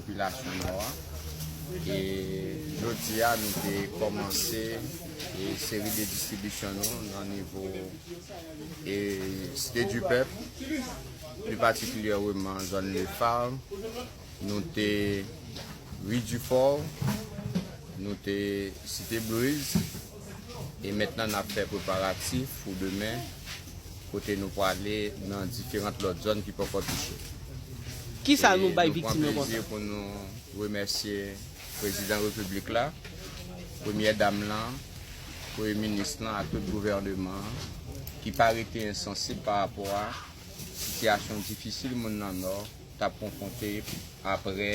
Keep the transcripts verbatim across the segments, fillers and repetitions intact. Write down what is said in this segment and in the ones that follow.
Popilasyon Nò a. E jodi a, nou te kòmanse e seri de distribisyon nou nan nivo e Site di Pèp, pli patikilyèman zòn Le Phare, nou te Rue du Fort, nou te Site Blues, e mentnan n ap fè preparatif pou demen, kote nou prale nan diferan lòt zòn ki poko touche. Ki sa nou bay viktim yo konsa? E nou pran plezi pou nou remèsye Prezidan Repiblik la, Premyè Dam lan, Premye Minis lan ak tout gouvènman an ki pa rete ensansib pa rapò a sitiyasyon difisil moun nan Nò t ap konfwonte apre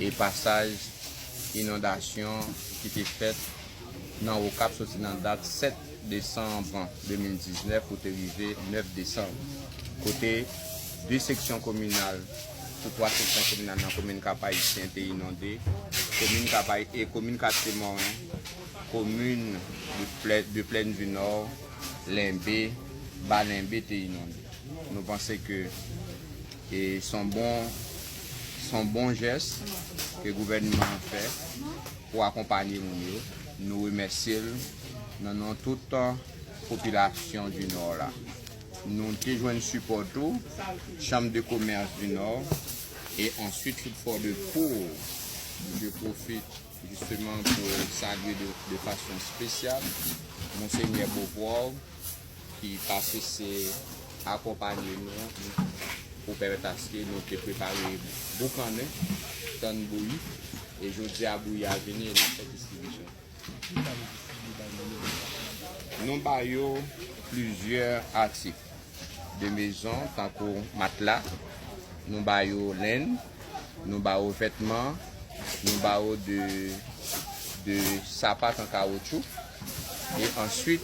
e pasaj inondasyon ki te fèt nan Okap soti nan dat sèt desanm de mil diznèf pou te rive nèf desanm, kote de seksyon kominal sou twa seksyon kominal nan komin Kap Ayisyen te inonde, komin Kap Ay- e komin Katye Moren, komin de Plè- de Plèn di Nò, Lenbe, Ba Lenbe te inonde. Nou panse ke e se yon bon, se yon bon jès ke gouvènman an fè pou akonpanye moun yo. Nou remèsye l nan non tout popilasyon di Nò la. Nou te jwenn sipò tou Chanm de Komès di Nò e answit tout Fò de Pou. Je pwofit jisteman pou salye de, de fason espesyal Monsenyè Beauvoir ki pa sese akonpanye nou pou pèmèt aske nou te prepare boukannen, tann bouyi, e jodi a bouyi a vini e n ap fè distribisyon. Nou ba yo plizyè atik de mezon tankou matla, nou ba yo lenn, nou ba yo vètman, nou ba yo de, de sapat an kawotchou, e answit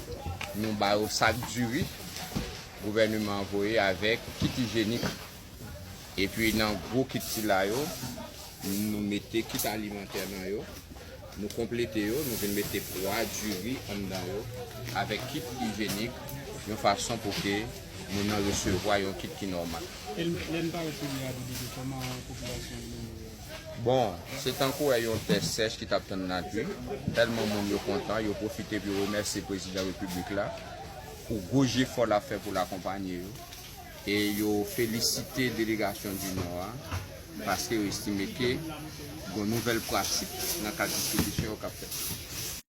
nou ba yo sak diri gouvènman an voye avèk kit ijyenik. Epi nan gwo kit sila yo, nou mete kit alimantè nan yo, nou konplete yo, nou vin mete pwa diri anndan yo avèk kit ijyenik, yon fason pou ke moun nan resevwa yon kit ki nòmal. E lè n pale sou reyabilite, kòman popilasyon an menm yo? Bon, se tankou wè yon tè sèch ki t ap tann lapli. Tèlman moun yo kontan, yo pwofite pou yo remèsye Prezidan Repiblik la pou gwo jefò l ap fè pou l akonpanye yo. E yo felisite delegasyon di Nò a, paske yo estime ke gon nouvèl pratik nan kad distribisyon yo k ap fèt.